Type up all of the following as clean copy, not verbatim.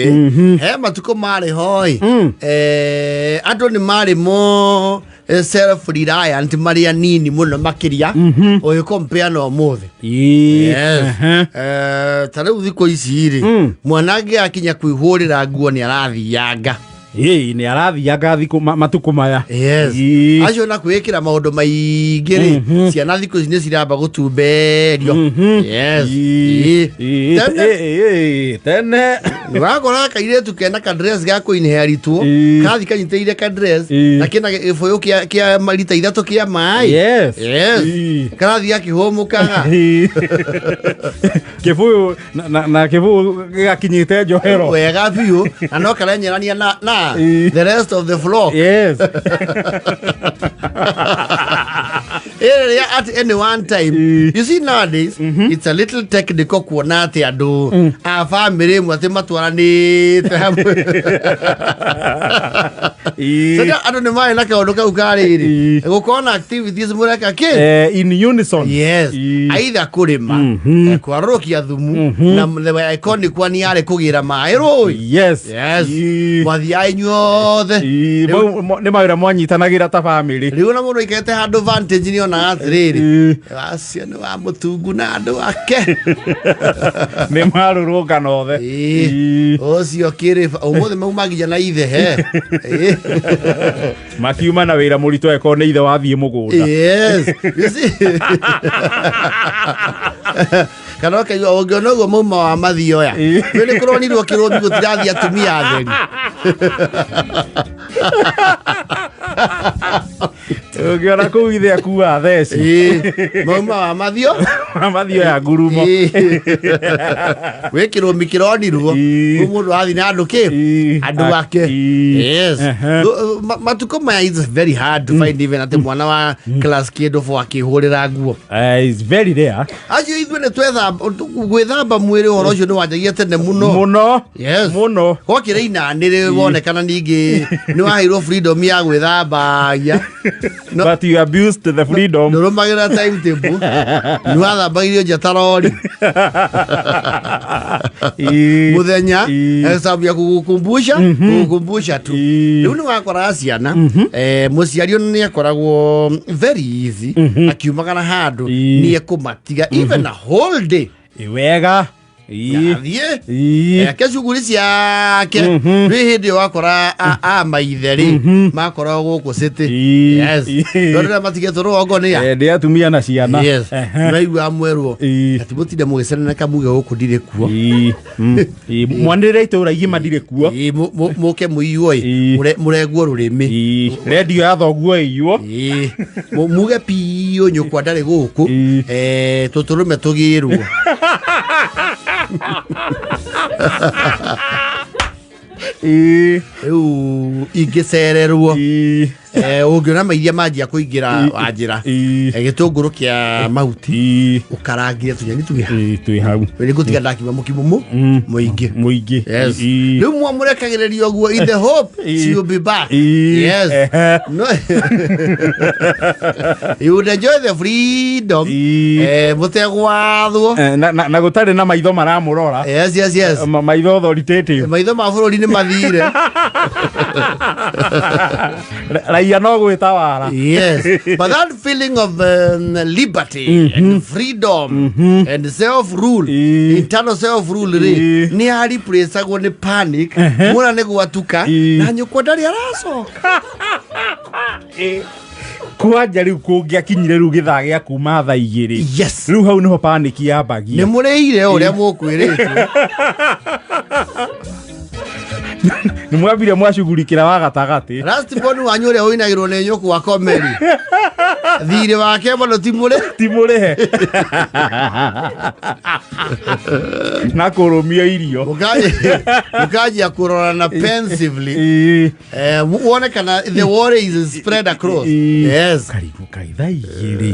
He matukũ marĩ hoi, andũ nĩ marĩ mo self reliant, marĩ anini mũno makĩria ũgĩ compare na ũmũthĩ. Yes. Ta rĩu thikũ ici rĩ, mwana angĩgakinya kwĩhũrĩra nguo nĩ arathianga. Ĩĩ, nĩ arathianga thikũ matukũ maya. Yes. Acio na kwĩĩkĩra maũndũ maingĩ rĩ, ciana thikũ ici nĩ ciramba gũtumberio. Yes. Ĩĩ. Tene Ĩĩ, tene wakora kairĩtu kena kadress ga kũinheritwo, kathi kanyitĩrĩire kadress na kĩna gĩbũyũ kĩa marita 3 kĩa maĩ. Yes. Karathiĩ gakĩhũmũkaga. Kĩbũyũ na kĩbũyũ gĩgakinyĩte njohero. Wega biũ, na no karenyerania na the rest of the flock. Ĩrĩa at any one time, you see, nowadays it's a little technical kuona atĩ andũ a family ĩmwe atĩ matwaranĩte hamwe. Sasa andũ nĩ marĩ na kaũndũ kau ka rĩrĩ, gũkorwo na activities mũreka kĩ In unison. Yes. Aitha kũrĩma, kwarũrũkia thumu, na the iconic one yarĩ kũgĩra maĩ rũĩ. Yes. Mwathiaga inyuothe. Nĩ mawĩra mwanyitanagĩra ta bamĩrĩ. Rĩu ona mũndũ aikarĩte handũ vantage nĩ onaga atĩrĩrĩ, acio nĩ wa mũtungu na andũ ake. Nĩ marũrũngano othe. Ũcio kĩrĩ ũmũthĩ maumagia na ithe he. Makiuma na wĩra mũritũ angĩkorwo nĩ ithe wathiĩ mũgũnda. Yes, you see, kana ũkaigua ũngĩona ũguo mauma wa mathioya. Rĩu nĩ kũronirwo kĩrũmi gũtirathiĩ atumia atheri. Ũngĩona kũu ithe akua theci. Mauma wa mathio. Mathioya ngurumo. Wĩ kĩrũmi kĩronirwo. Rĩu mũndũ athiĩ na andũ kĩ andũ ake. Yes. Matukũ maya it's very hard to find even atĩ mwana wa class kĩndũ bo akĩhũrĩra nguo. It's very rare. Acio ithuĩ nĩ twethamba gwĩthamba mwĩrĩ, ũhoro ũcio nĩ wanjagia tene mũno. Mũno. Yes. Mũno. Gwakĩra inanĩrĩ wonekana ningĩ nĩ waheirwo freedom ya gwĩthambagia. No. But you abused the freedom. Ndũrũmagĩrĩra timetable, nĩ wathambagĩrio nja ta rori mũthenya. Sababu ya kukukumbusha kukukumbusha tu. Rĩu nĩ wakoraga ciana, mũciari ona nĩ akoragwo very easy akiumagara handũ, nĩ ekũmatiga even a whole day. Wega. Athiĩ eke cuguri ciake. Rĩ hĩndĩ ĩyo wakora a maithe rĩ makoragwo gũkũ city. Yes. Tondũ rĩrĩa matigĩtwo rũgongo nĩ a Ndĩ atumia na ciana. Yes. Maigua mwerwo ati mũtinde mũgĩceneneka muge gũkũ ndirĩ kuo. Mwanĩrĩre itũra igima ndirĩ kuo. Ĩĩ, mũke mũiywo ĩ, mũrengwo rũrĩmĩ. Rendio ya thoguo ĩiywo. Ĩĩ, muge piũ nyũkwa ndarĩ gũkũ. Tũtũrũme tũgĩrwo. Rĩu ingĩcererwo, ũngĩona mairia manjia kũingĩra wa njĩra, gĩtũngũrũ kĩa mahuti ũkarangire tũnyeni twĩ Twĩ hau. Nĩ ngũtiga ndakiuma mũkimo mũingĩ. Mũingĩ. Yes. Rĩu mwamũrekagĩrĩria ũguo in the hope she will be back. Yes. No, you would enjoy the freedom mũtegwathwo. Na gũtarĩ na maitho maramũrora. Yes. Maitho authoritative. Maitho ma bũrũri nĩ mathire. Raia no gwĩtawara. Yes, but that feeling of liberty and freedom and self rule, internal self rule rĩ, nĩ yareplaceagwo nĩ panic. Muona nĩ gwatuka na nyũkwa ndarĩ aracoka. Kwanja rĩu kũngĩakinyire rĩu gĩthaa gĩa kuma thaa 2, rĩu hau nĩho panic yambagia. Nĩ mũrĩire ũrĩa mũkwĩrĩtwo. Nĩ mwambire mwacugurikĩra wa gatagatĩ. Last born wanyu ũrĩa ũinagĩrwo nĩ nyũkwa komeri thirĩ wake bado ti mũrĩ. Ti mũrĩhe na kũrũmia irio. Mũkanjia kũrorana pensively, wone kana the worry is spread across. Yes. Karibu kai thaa 2.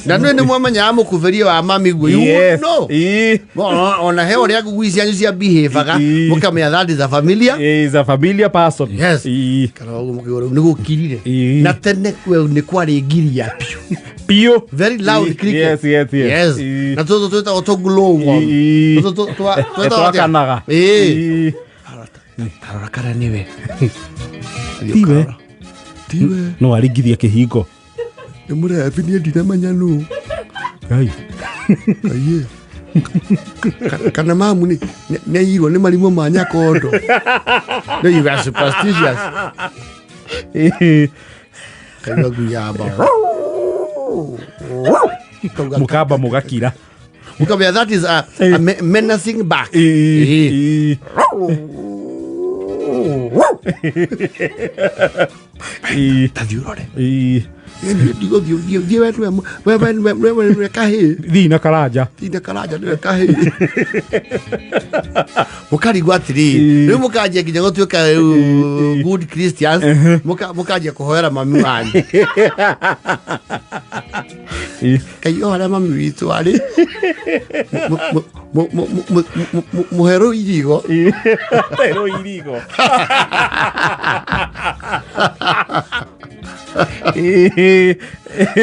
Na nĩ mwamenyaga mũkuberie wa mami guo, you would know. Ona he ũrĩa ngũgui cianyu cia behavior mũkamenya that is a familiar Is a familiar person. Yes. Kana ũguo mũkĩigua rĩu nĩ gũkirire. Na tene kwe nĩ kwarĩ ngiria biũ. Biũ. Very loud cricket. Yes. Yes. Na tũtũ twĩtagwo tũ glowworm. Tũtũ twĩtagwo atĩa? Twakanaga. Ĩĩ. Tarora kana nĩwe. Tiwe. Tiwe. No aringithia kĩhingo. Nĩ mũrebi, niĩ ndiramenya nũ. Ngai. Aiye. Kana mamu nĩ aiyirwo nĩ marimũ ma nyakondo. No, you are superstitious. Kaigua ngui yamba. Kauga- Mũkamba mũgakira. Mũkambia, that is a menacing bark. Ĩĩ. Tathiĩ ũrore. Ndigũthiĩ, thiĩ, thiĩ we nĩwe we we nĩwe kahĩĩ. Thiĩ na karanja. Tinda karanja nĩwe kahĩĩ. Mũkarigwo atĩrĩrĩ, rĩu mũkanjia nginya gũtuĩka rĩu good Christians, mũkanjia kũhoera mami wanyu. Ngai o harĩa mami witũ arĩ, mũherũ irigo. Herũ irigo.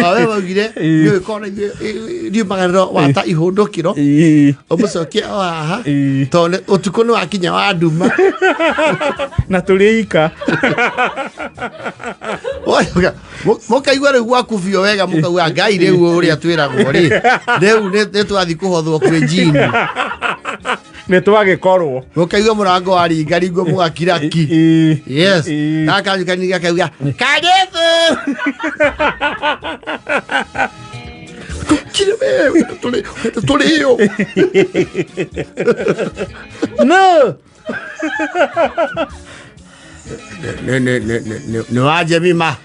Awe waugire nĩ ũgĩkorwo riumagarĩro wata ihũndũkĩro ũmũcokie o haha, tondũ ũtukũ nĩ wakinya wa nduma. Na tũrĩ ika. Mũkaigua rĩu gwaku biũ wega, mũkauga Ngai rĩu ũrĩa twĩragwo rĩ, rĩu nĩ twathi kũhothwo kwĩ njini. Nĩ twagĩkorwo. Mũkaigua mũrango waringaringwo, mũgakira ki. Yes. Gaka kanyu gakauga karibu. Tukire we, tũrĩo. No. Nĩ wa Jemima.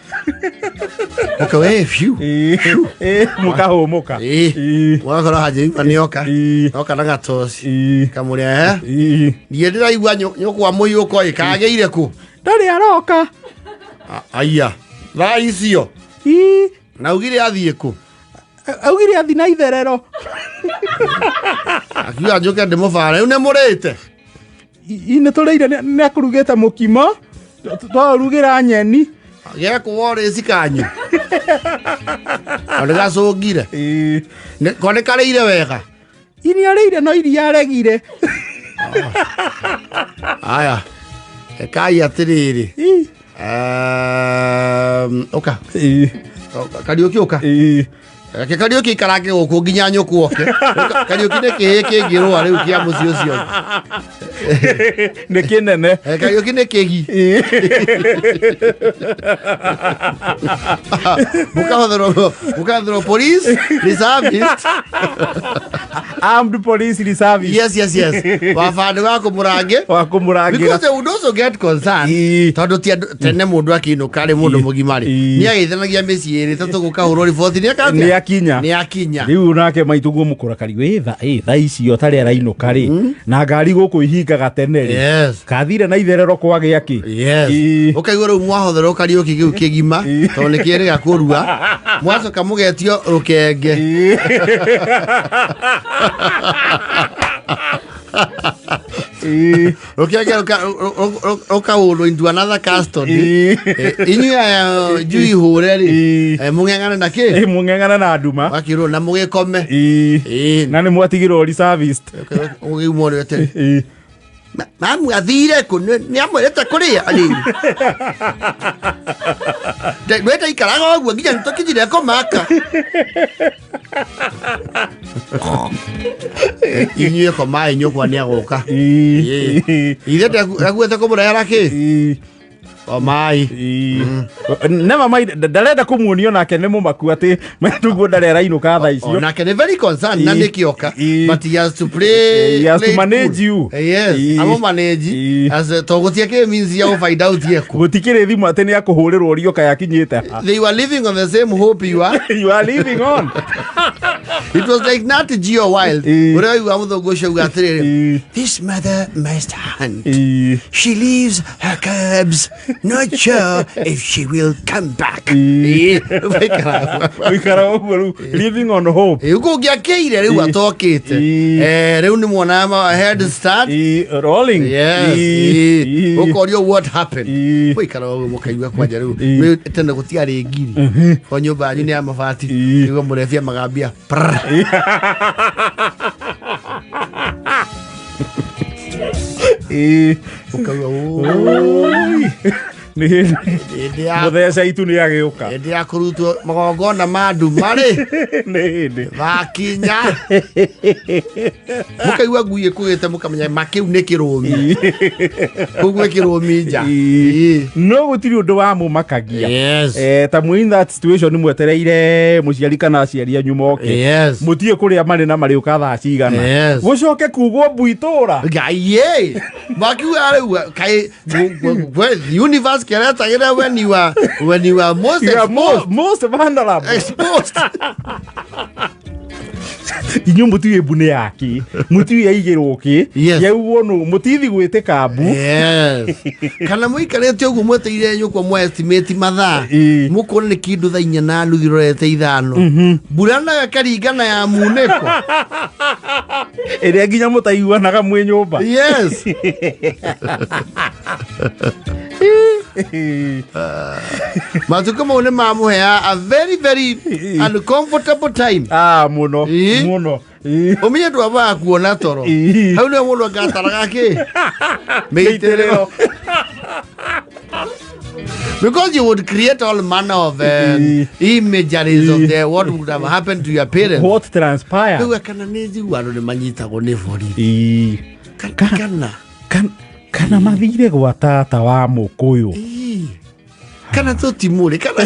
Mũkauga phew. Mũkahũmũka. Mũgakora ha Jemima nĩoka. Oka na gatoci. Kamũrĩa he. Niĩ ndĩraigua nyũkwa mũiyũko ĩ kagĩire kũ? Ndarĩ aroka. Aya. Thaa icio. Na ugire athiĩ kũ? Augire athi na itherero. Akiuga njũke ndĩmũbare. Rĩu nĩ mũrĩte? Nĩ tũrĩire, nĩ akũrugĩte mũkimo, twaũrugĩra nyeni. Gekũwo rĩci kanyu. O nĩ gacũngire. Ko nĩ karĩire wega? Nĩ arĩire no iria aregire. Aya. Ekai atĩrĩrĩ. Ũka. Kariũki ũka. Reke Kariũki ikarange gũkũ nginya nyũkũ oke. Kariũki nĩ kĩhĩ kĩngĩrũa rĩu kĩa mũciĩ ũcio. Nĩ kĩnene. Kariũki nĩ kĩgi. Mũkahũthĩrwo police reservist. Armed police reservist. Yes. Wabandĩ wa kũmũrangĩ. Wa kũmũrangĩra. Because they would also get concerned. Tondũ ti andũ tene mũndũ akĩinũka rĩ, mũndũ mũgima rĩ, nĩ agĩithanagia mĩciĩ ĩrĩ tondũ gũkahũrwo riboti nĩ eka atĩa? Nĩ akinya. Nĩ akinya. Rĩu nake maitũguo mũkũra kariũ ĩ tha icio tarĩ arainũka rĩ, na ngari gũkũ ihingaga tene rĩ, kathire na itherero kwagĩa kĩ. Ũkaigua rĩu mwahothera Kariũki kĩu kĩgima, tondũ nĩ kĩrĩga kũrua, mwacoka mũgetio rũkenge. Rũkenge rũkaũrwo into another custody. Inyuĩ aya njui ihũre rĩ, mũng'eng'ane na kĩ? Mũng'eng'ana na nduma. Wakirwo na mũgĩkome. Na nĩ mwatigirwo reservist. Ũgĩumwo rĩ atĩrĩ, mamu athire kũ? Nĩ amwĩrĩte kũrĩa rĩ, we ndaikaraga ũguo nginya nĩ tũkinyire kũmaka. Inyuĩ komai, nyũkwa nĩ agũka. Ithe ndakuĩte kũmũrehera kĩ? Komai. Never mind, ndarenda kũmuonio nake nĩ mũmaku atĩ maitũguo ndarĩ arainũka thaa icio. Nake nĩ very concerned na nĩkĩoka, but he has to play He has to play it manage cool. you. Yes, amo manage as to gũtiakĩrĩ means ya find out yeku. Gũtikĩrĩ thimũ atĩ nĩ akũhũrĩrwo rioka yakinyĩte ha. They were living on the same hope you are you are living on. It was like Nat Geo Wild. Ũrĩa waigua mũthũngũ ũcio auga atĩrĩrĩ, "This mother must hunt. She leaves her cubs, not sure if she will come back." Waikara. Ũikara ũguo rĩu, living on hope. Ũkũngĩakĩire rĩu atokĩte. Rĩu nĩ mwonaga head start. Rolling. Yes. Ũkorio what happened. Mũikara ũguo mũkaigua kwanja rĩu. Nĩ tene gũtiarĩ ngiri. O nyũmba yanyu nĩ ya mabati. Nĩguo mũrebia magambia. Prr. Ũkauga, "Ũĩ." Nĩ hĩndĩ Hĩndĩ ya mũtheca itu nĩ agĩũka. Hĩndĩ ya kũrutwo magongona ma nduma rĩ Nĩ hĩndĩ gakinya mũkaigua ngui ĩkũgĩte mũkamenya ma kĩu nĩ kĩrũmi kũu gwĩ kĩrũmi nja. No gũtirĩ ũndũ wa mũmakagia. Ta mwĩ in that situation, mwetereire mũciari kana aciari anyu moke, mũtiĩ kũrĩa marĩ na marĩũka thaa cigana, gũcoke kugwo mbu itũra. Ngai ĩ makiuga rĩu kaĩ universe kĩretagĩra when you are most You are exposed. Most vulnerable. Exposed. Inyuĩ mũtiũĩ mbu nĩ yaki, mũtiũĩ yaigĩrwo kĩ, yaugwo nũ, mũtithi gwĩtĩka mbu. Yes. Kana mũikarĩte ũguo mweteire nyũkwa mwa estimate mathaa, mũkona nĩ kĩndũ thaa 4:30 rorete 5, mbura nayo ĩkaringana ya munĩko ĩrĩa nginya mũtaiguanaga mwĩ nyũmba. Yes. Matukũ mau nĩ mamũhea a very very uncomfortable time. Ah, mũno. Mũno. Ũmenye ndwambaga kuona toro. Hau nĩho mũndũ angataraga kĩ mĩitĩrĩro, because you would create all manner of imageries of the what would have happened to your parents. What transpired. Rĩu kana nĩ njigua andũ nĩ manyitagwo nĩ borithi. Kana Kana mathire gwa tata wa mũkũyũ. Kana tũtimũrĩ, kana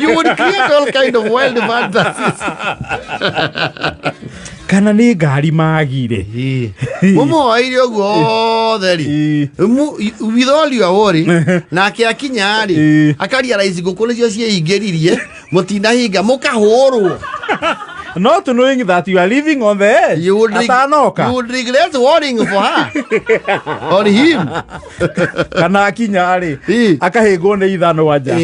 you would create all kind of wild fantasies. Kana nĩ ngari magire. Mũmũhoeire ũguo othe rĩ, with all your worry, nake akinya rĩ, akarealize ngũkũ nĩcio ciĩingĩririe mũtinahinga mũkahũrwo. Not knowing that you are living on the edge. Atanoka. You would regret worrying for her or him. Kana akinya rĩ, akahĩngwo nĩ ithanwa nja.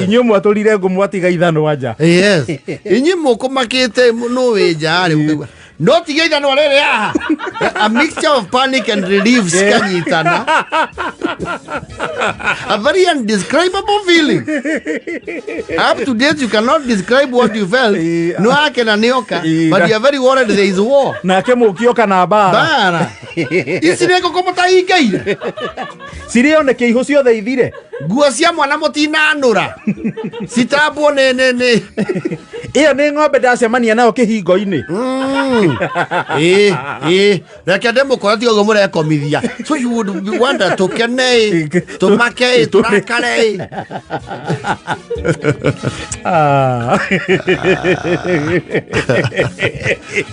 Inyuĩ mwatũrire ngũ mwatiga ithanwa nja. Yes, inyuĩ mũkũmakĩte nũ wĩ nja rĩ, ũkaigua, no tiga ithanwa rĩrĩ haha. A mixture of panic and relief cikanyitana, a very undescribable feeling. Up to date you cannot describe what you felt. No akena nĩoka, but you are very worried there is war. Nake mũkĩoka na mbara. Mbara ici nĩ ngũkũ mũtahingaire. Cirĩo nĩ kĩihũ ciothe ithire. Nguo cia mwana mũtinanũra citambwo nĩ Ĩyo nĩ ng'ombe ndacemania nayo kĩhingo-inĩ. Ĩ ĩ, reke ndĩmũkora tiga ũguo mũrekomithia. So you would wonder, tũkene ĩ, tũmake ĩ, tũrakare ĩ. Ah.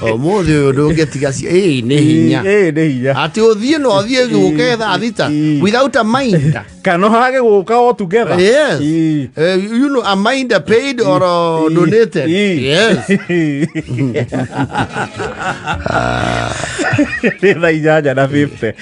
Ũmũthĩ ũyũ ndũngĩtiga ĩ nĩ hinya. Ĩ nĩ hinya. Atĩ ũthiĩ no ũthiĩ gũke thaa 6 without a mind. Kana hage gũka all together. Yes. You know, a mind paid or donated. Yes. Nĩ thaa 8:50.